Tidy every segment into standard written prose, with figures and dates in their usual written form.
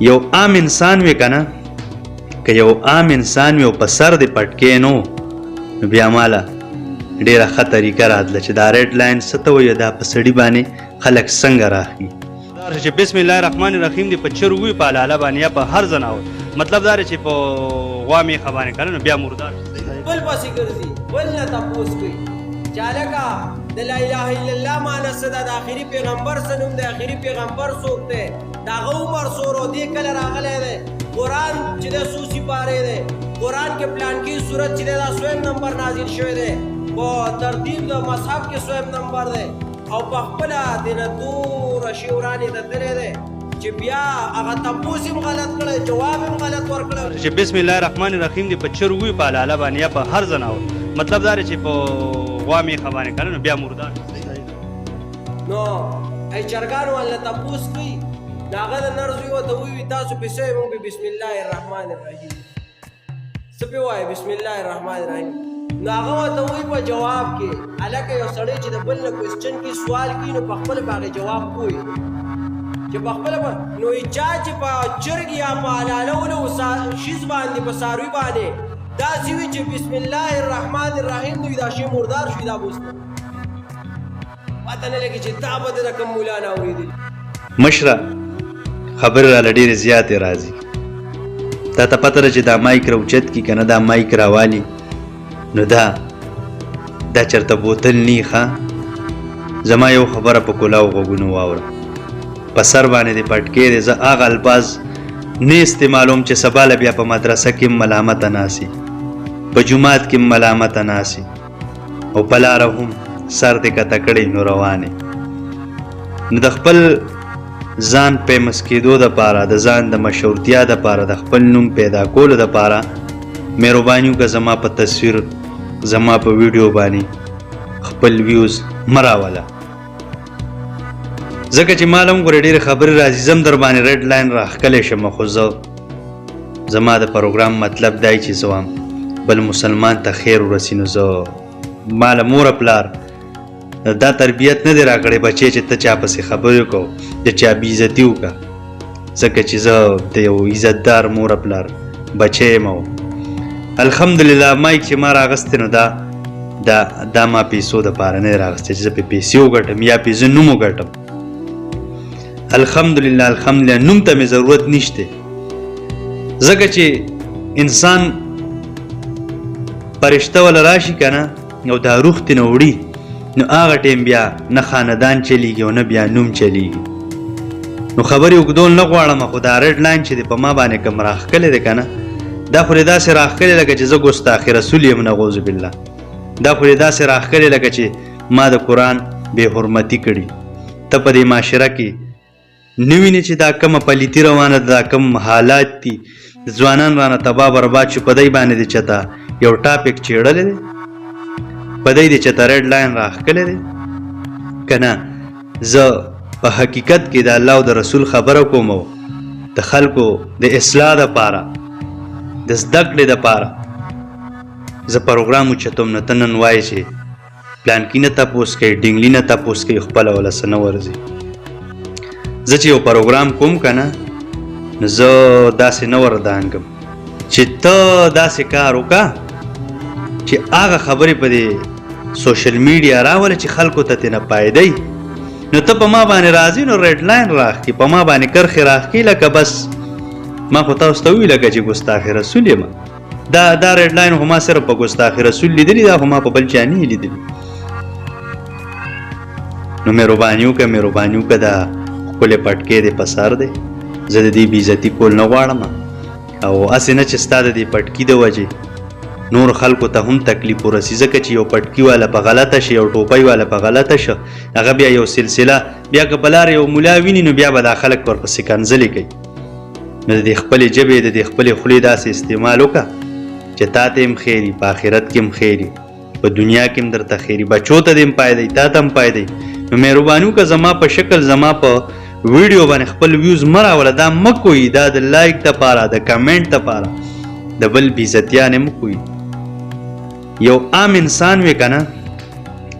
یو عام انسان وې کنه، که یو عام انسان وې او په سر دې پټکی نو، نو بیا ماله ډېره ښه طریقه راتله چې دا ریډ لاین څه ته وایي، دا په سړي باندې خلک څنګه راخي. چې بسم الله الرحمن الرحیم دې په چرګ وي، په لاله باندې یا په هر ځناور، مطلب دا دی چې په غوا میښه باندې کنه، نو بیا مردار. بل پسې ګرځي، بل نه تپوس کوي چې هلکه د لا اله الا الله معنی څه ده، د آخري پیغمبر څه نوم دی، آخري پیغمبر څوک دی، د هغه عمر څومره او دی کله راغلی دی، قرآن چې دی څو سپارې دی، قرآن کې پلانکي سورت چې دی دا څویم نمبر نازل شوی دی، په ترتیب د مصحف کې څویم نمبر دی، او په خپله دې نه دومره شی ورانې ته تللی دی چې بیا هغه تپوس یې هم غلط کړی، جواب یې هم غلط ورکړی. چې بسم الله الرحمن الرحیم دې په چرګ وي، په لاله باندې یا په هر ځناور، مطلب دا دی چې په غوا میښه باندې کنه، نو بیا مردار. نو ای چرګانو الله تپوس کوي، نو هغه د نر زوی ورته ووایي تاسو پې څه وایئ؟ موږ پې بسم الله الرحمن الرحیم. څه پې وایي؟ بسم الله الرحمن الرحیم. نو هغه ورته وایي په جواب کې، هلکه یو سړی چې د بل نه کوېسچن کوي، سوال کوي، نو په خپله په هغې جواب پوه چې په خپله نو چا چې په چرګ یا په حلالولو شیز باندې په څاروي باندې داسې وي چې بسم الله الرحمن الرحیم، نو دا شی مردار شوي. دا به اوس پته نه لګي چې دا به د کوم مولا نه اورېدلي. مشره، خبرې راله ډېرې زیاتې راځي. تا ته پته ده چې دا مایک راوچت کی که نه، دا مایک راوالي، نو دا چېرته بوتل نی. ښه، زما یو خبره په کلاو غوږونو واوره. په سر باندې دې پټکی دی، زه هغه الفاظ نه استعمالوم چې سبا له بیا په مدرسه کې ملامته ناسي، په جومات کې ملامته ناسي، او په لاره هم سر دې کته کړی نو روانې. نو د خپل ځان فیمس کېدو دپاره، د ځان د مشهورتیا دپاره، د خپل نوم پیدا کولو دپاره مهرباني وکړه، زما په تصویر، زما په ویډیو باندې خپل ویوز مه راوله، ځکه چې ما له هم ګورې ډېرې خبرې راځي، زه هم در باندې ریډ لاین راښکلی شم. خو زه زما د پروګرام مطلب دی چې زه وایم بل مسلمان ته خیر ورسي. نو زه ما له مور پلار دا تربیت نه دی راکړی بچی چې ته چا پسې خبرې وکړو، د چا بې عزتي وکړه، ځکه چې زه د یو عزتدار مور پلار بچی یم. او الحمدلله مایک چې ما راغستی، نو دا ما پیسو دپاره نه دی راغستی چې زه پې پیسې وګټم یا پې زه نوم وګټم. الحمدلله، الحمدلله، نوم ته مې ضرورت نشته، ځکه چې انسان فرشته وله راشي که نه او دا روح ترې نه وړي، نو هغه ټایم بیا نه خاندان چلیږي او نه بیا نوم چلیږي. نو خبرې اوږدول نه غواړم، خو دا ریډ لاین چې دی په ما باندې کوم راښکلی دی که نه، دا خو دې داسې راښکلی لکه چې زه ګستاخ رسول یم، نعوذ بالله. دا خو دې داسې راښکلی لکه چې ما د قرآن بې حرمتي کړي. ته په دې معاشره کې نه وینې چې دا کومه پلیتي روانه ده، دا کوم حالات دي، ځوانان رانه تباه برباد شو، په دی باندې دې چېرته یو ټاپک چېړلی دی؟ په دی دې چېرته ریډ لاین راښکلی دی که نه؟ زه په حقیقت کې د الله او د رسول خبره کوم او د خلکو د اصلاح دپاره، د زده کړې دپاره زه پروګرام اوچتوم. نو ته نن وایې چې پلانکي نه تپوس کوي، ډینګلي نه تپوس کوي، خپله وله څه نه ورځي. زه چې یو پروګرام کوم که نه، نو زه داسې نه وردانګم چې ته داسې کار وکړه چې هغه خبرې په دې سوشل میډیا راوله چې خلکو ته ترې نه پایده. نو ته په ما باندې راځي، نو ریډ لاین راښکي، په ما باندې کرښې راښکي، لکه بس ما خو تاسو ته وویل لکه چې ګستاخ رسول یم. دا ریډ لاین خو ما صرف په ګستاخ رسول لیدلی، دا خو ما په بل چا نه لیدلی. نو مهرباني وکړه، مهرباني وکړه، دا ښکلی پټکی دې په سر دی، زه د دې بېعزتي کول نه غواړم، او هسې نه چې ستا د دې پټکي د وجې نور خلکو ته هم تکلیف ورسي، ځکه چې یو پټکي والا په غلطه شي، یو ټوپۍ والا په غلطه شه، هغه بیا یو سلسله، بیا که په لاره یو ملا ویني، نو بیا به دا خلک ورپسې کنځلې کوي. نو د دې خپلې ژبې، د دې خپلې خولې داسې استعمال وکړه چې تا ته هم خیر وي، په آخرت کې هم خیر وي، په دنیا کې هم درته خیر وي، بچو ته دې هم پایده وي، تا ته هم پایده وي. نو مهرباني وکړه، زما په شکل، زما په ویډیو باندې خپل ویوز مه راوله. دا مه کوئ، دا د لایک دپاره، د کمنټ دپاره د بل بېعزتیانې مه کوئ. یو عام انسان وې که نه،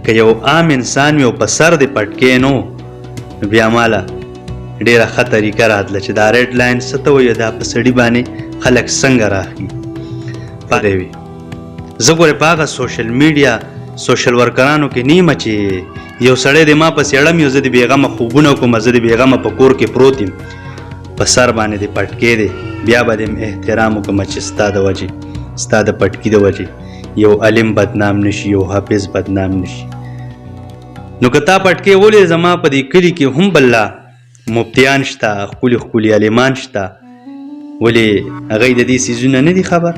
که یو عام انسان وې او په سر دې پټکی نو، بیا ماله ډیره ښه طریقه راتله چې دا ریډ لاین څه ته وایي، دا په سړي باندې خلک څنګه راخي پاره وي. زه ګورې په هغه سوشل میډیا سوشل ورکرانو کې نه یم چې یو سړی دې ما پسې اړم، یو زه دې بېغمه خوبونه کوم، زه دې بېغمه په کور کې پروت یم، په سر باندې دې پټکی دی، بیا به دې احترام وکړم چې ستا د وجې، ستا د پټکي د وجې یو عالم بدنام نشي، یو حافظ بدنام نشي. نو که تا پټکی ولې زما په دې کلي کې هم بله مفتیان شته، ښکلي ښکلي عالمان شته، ولې هغوی د دې څیزونه نه دي خبر؟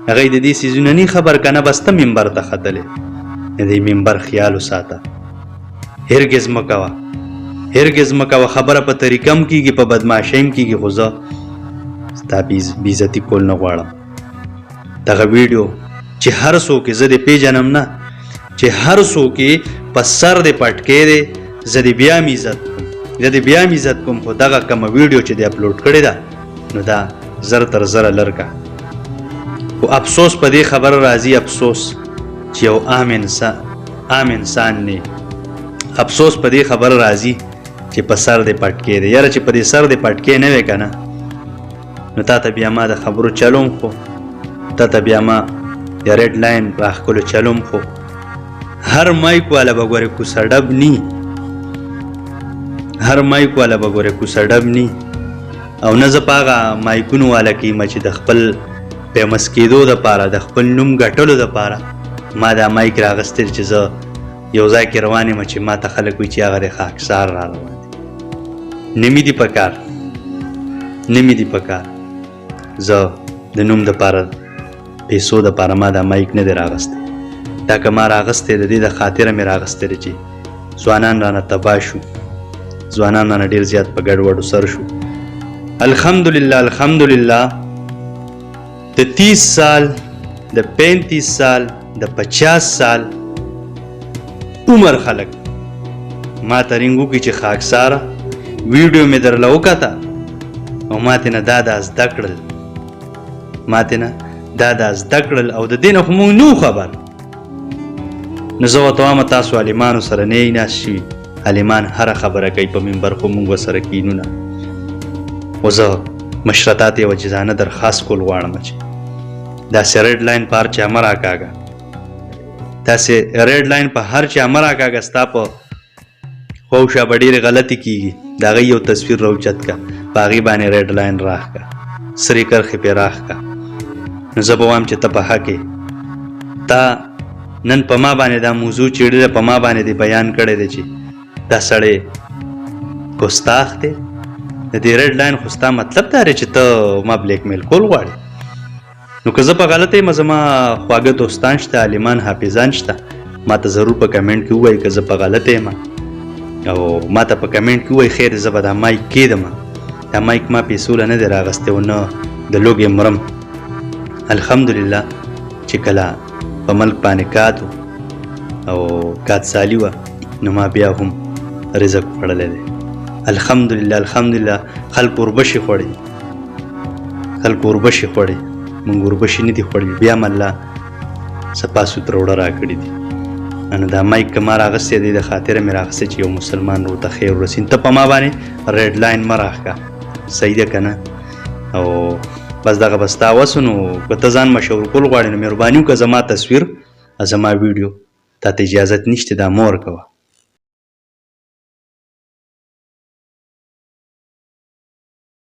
هغوی د دې څیزونه نه خبر که نه بس ته منبر ته ختلی. د دې منبر خیال وساته، هرګز مه کوه، هرګز مه کوه. خبره په طریقه هم کېږي، په بدمعاشۍ هم کېږي، خو زه ستا بېعزتي کول نه غواړم. دغه ویډیو چې هر څوک زه دې پیژنم نه، چې هر څوک په سر دې پټکی دی، زه دې بیا هم عزت کوم، زه دې بیا هم عزت کوم، خو دغه کومه ویډیو چې دې اپلوډ کړې ده نو دا زر تر زره لرکه. خو افسوس په دې خبره راځي، افسوس چې یو عام انسان، عام انسان نه، افسوس په دې خبره راځي چې په سر دې پټکی دی. یاره چې په دې سر دې پټکی نه وی که نه، نو تا ته بیا ما د خبرو چلوم، خو تا ته بیا ما د ریډ لاین راښکلو چلوم. خو هر مایک والا به ګورې کوڅه ډب نی، هر مایک والا به ګورې کوڅه ډب نی، او نه زه په هغه مایکونو والا کې یم چې د خپل فیمس کېدو دپاره، د خپل نوم ګټلو دپاره ما دا مایک راغستی چې زه یو ځای کې روان یم چې ما ته خلک وایي چې هغه د خاکسار را روان دی. نه مې دي په کار، نه مې دي په کار. زه د نوم دپاره، پیسو دپاره ما دا مایک نه دی راغستی. دا که ما راغستی د دې د خاطره مې راغستی دی چې ځوانان رانه تباه شو، ځوانان رانه ډېر زیات په ګډوډو سر شو. الحمدلله، الحمدلله، د 30 سال، د 35 سال، د 50 سال عمر خلک ما ته رینګ وکړي چې خاکساره ویډیو مې درله وکته او ما ترې نه دا دا زده کړل، ما ترې نه دا دا زده کړل، او د دې نه خو موږ نه خبر. نو زه ورته وایم تاسو عالمانو سره نه یئ ناست شوي، عالمان هره خبره کوي په منبر، خو موږ ورسره کینو نه. خو زه مشره تا ته یوه جزانه درخواست کول غواړم چې داسې ریډ لاین په هر چا مه راکاږه، داسې ریډ لاین په هر چا مه راکاږه، ستا په خواوشا به ډېرې غلطې کېږي. د هغې یو تصویر راوچت که، په هغې باندې ریډ لاین راښکه، سرې کرښې پرې راښکه، نو زه به وایم چې ته په حق یې. تا نن په ما باندې دا موضوع چېړلې، په ما باندې دې بیان کړی دی چې دا سړی ګستاخ دی، د دې ریډ لاین خو ستا مطلب دا دی چې ته ما بلیک میل کول غواړې. نو که زه په غلطه یم، زما خواږه دوستان شته، عالمان حافظان شته، ما ته ضرور په کمنټ کې ووایي که زه په غلطه یم، او ما ته په کمنټ کې ووایي خیر زه به دا مایک کېدم، دا مایک ما پیسو له نه دی راغستی او نه د لوږې مرم. الحمدلله چې کله په ملک باندې کات او کات سالي وه نو ما بیا هم رزق خوړلی دی. الحمدلله، الحمدلله. خلک اوربشې خوړي، خلکو اوربشې خوړې، مونږ اوربشې نه دي خوړلي، بیا هم الله صفا سوتره اوړه راکړي دي. نو دا مایک که ما راغستی دی د خاطره مې راغستی چې یو مسلمان ورور ته خیر ورسي. ته په ما باندې ریډ لاین مه راښکه، صحیح ده که نه؟ او بس دغه به ستا وسو. نو که ته ځان مشهور کول غواړې نو مهرباني وکړه زما تصویر، زما ویډیو تا ته اجازت نشته، دا مه ورکوه.